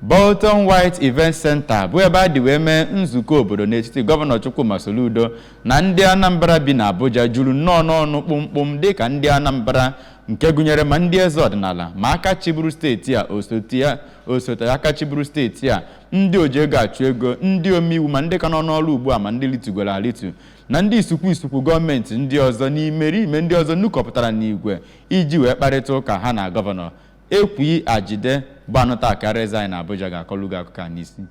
Bolton White Event Center, bụ ebe a dị wee mee nzukọ obodo n'etiti Gọvanọ Chukwuma Soludo na ndị Anambra bi n'Abuja, juru nnọọ n'ọnụ kpụmkpụm, dịka ndị Anambra nke gụnyere ma ndị eze ọdịnala, ma aka chịburu steeti a, osote ya, osote aka chịburu steeti a, ndị oji ego achụ ego, ndị omeiwu, ma ndị ka nọ n'ọrụ ugbu a, ma ndị litugoro alitu, na ndị isukwu isukwu gọọmenti ndị ọzọ n'imerime ndị ọzọ nukọpụtara n'igwe iji wee kparịta ụka ha na gọvanọ. Ekwi Ajide bụ anụta akara eze anyị na Abuja ga-akọlụ gị akụkọ a n'isi.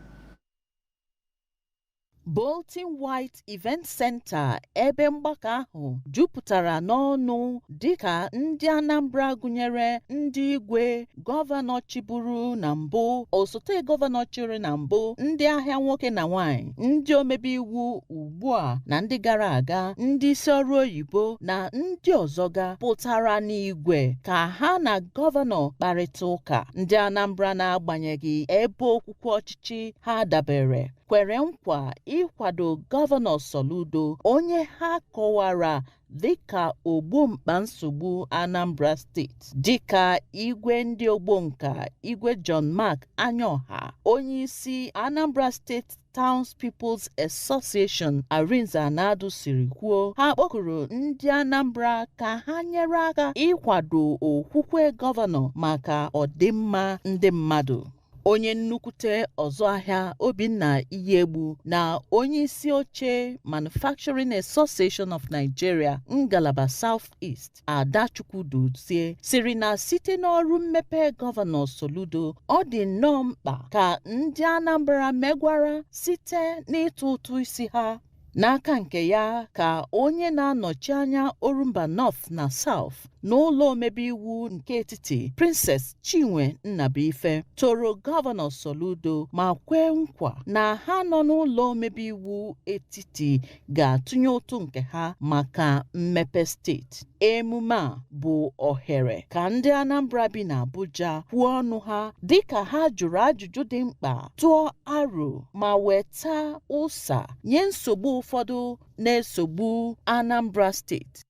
Bolton White Event Center, ebe mgbakọ ahụ jupụtara n'ọnụ, dịka ndị Anambra gụnyere ndị igwe, gọvanọ chịburu na mbụ, osote gọvanọ chịrị na mbụ, ndị ahịa nwoke na nwanyị, ndị omebe iwu ugbu a na ndị gara aga, ndị isi ọrụ oyibo na ndị ọzọ ga pụtara n'igwe ka ha na gọvanọ kparịta ụka. Ndị Anambra, na-agbanyeghị ebe okwukwe ọchịchị ha dabere, kwere nkwa ịkwado Gọvanọ Soludo, onye ha kọwara dịka ogbomkpa nsogbu Anambra Steeti. Dịka igwe ndị ogbonka, Igwe John Mark Anyaọha, onye isi Anambra State Towns People's Association, Arinze Anadu, siri kwuo, ha kpọkuru ndị Anambra ka ha nyere aka ịkwado okwukwe gọvanọ maka ọdịmma ndị mmadụ. Onye nnukwute ọzụ ahịa, Obinna Iyiegbu, na onye isi oche Manufacturing Association of Nigeria ngalaba South East, Adachukwu Dozie, siri na site n'ọrụ mmepe Gọvanọ Soludo, ọ dị nnọọ mkpa ka ndị Anambra megwara site n'ịtụ ụtụ isi ha. N'aka nke ya, ka onye na-anọchi anya Orumba North na South n'ụlọ omebe iwu nke etiti, Princess Chinwe Nnabuife, toro Gọvanọ Soludo ma kwee nkwa na ha nọ n'ụlọ omebe iwu etiti ga-atụnye ụtụ nke ha maka mmepe steeti. Emume a bụ ohere ka ndị Anambra bi n'Abuja kwuo ọnụ ha, dịka ha jụrụ ajụjụ dị mkpa, tụọ aro ma weta ụsa nye nsogbu ụfọdụ na-esogbu Anambra Steeti.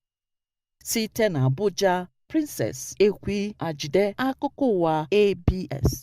Site n'Abuja, Princess Ekwi Ajide, akụkọ ụwa ABS.